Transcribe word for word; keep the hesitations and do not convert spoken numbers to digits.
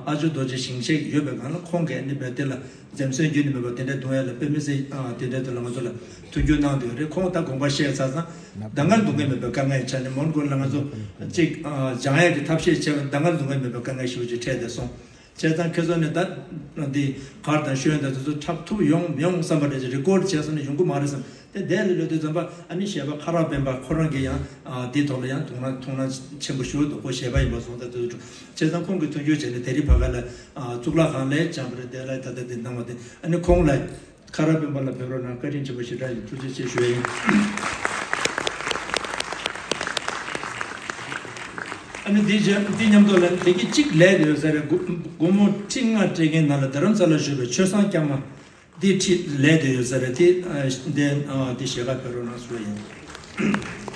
ཨ་ཅོ་རྡོ་རྗེ་ཞིང་གཤེགས་ཡོད་པའི་སྒང་ལ་ཁོང་གིས་ནི་བོད་དེ་ལ་འཛེམ་ཟོན་རྒྱུན་ནས་མེད་པར་དེ་འདྲ་གཏོང་ཡ་ལ་དཔེ་མི་སྲིད་དེ་འདྲ་དུ་ལ་ང་ཚོ་ལ་མཐུན་འགྱུར་གནང་བསྡད་ཡོད་རེད། ཁོང་ད་དགོངས་པ་བཞེས་ཚར་ཙང་ད་མགར་འདུག་མཁན་མེད་པའི་དཀའ་ངལ་ཆགས་ནས་མོན་གྷོ་ལ་ང་ཚོ་གཅིག་སྦྱང་ཡ་གི་ཐབས་ཤེས་བྱས་པ་ད་མགར་འདུག་མཁན་མེད་པའི་དཀའ་ངལ་ཞེ་པོ་ཅིག་འཕྲད་བསྡད་སོང་། བྱས་ཙང་ཁྱེད་ཚོ་ནི་ད་འདི་གར་དང་ཤོན་དང་དེ་ཚོ་འཁྲབ་ཐུབ་ཡོང་མི་ཡོང་བསམ་པ་འདྲ་ཅིག་རི་ཀོར་བྱས་སོང་ན་ཡོང་གི་མ་རེད་བསམ། དེ་འདས་ལ་ལོས་དུས་ཙམ་པ་ཨ་ནི་གཞས་པ་ཁ་རག་སྤེན་པ་ཁོ་རང་གིས་ཡང་འདིའི་ཐོག་ལ་ཡང་དོ་སྣང་དོ་སྣང་ཆེན་པོ་ཞུ་འདུག་ཁོ་གཞས་པ་ཡིན་པ་སོང་ཙང་དེ་ཚོ་བྱས་ཙང་ཁོང་གིས་མཐུན་འགྱུར་བྱས་ནས་དེ་རིང་ཕ་ག་ལ་གཙུག་ལག་ཁང་ལ་བཅངས་པ་རེད། དེ་ལ་ད་ལྟ་འདི་གནང་བ་དེ་ཨ་ནི་ཁོང་ལ་ཁ་རག་སྤེན་པ་ལ་ཕེབས་རོགས་གནང་། བཀའ་དྲིན་ཆེན་པོ་ཞེ་དྲག་ཡིན། ཐུགས་རྗེ་ཆེ་ཞུ་ཡ་ཡིན། ཨ་ནི་འདི་རྗེས་འདི་མཉམ་དུ་ལ་དེ་གི་གཅིག་ལས་ཡོད་ས་རེད། སྒོ་སྒོར་མོ་ཁྲི་ལྔ་སྤྲད་མཁན་ནང་ལ་རྡ་རམ་ས་ལ་བཞུགས་པའི་ཆོས་བཟང་སྐྱབས་མ་འདི་ཁྲིད་ལས་དེ་ཡོད་ས་རེད། དེ་འདི་འདི་ཞལ་ཁ་ཕེབས་རོགས་གནང་ཞུ་བ་ཡིན།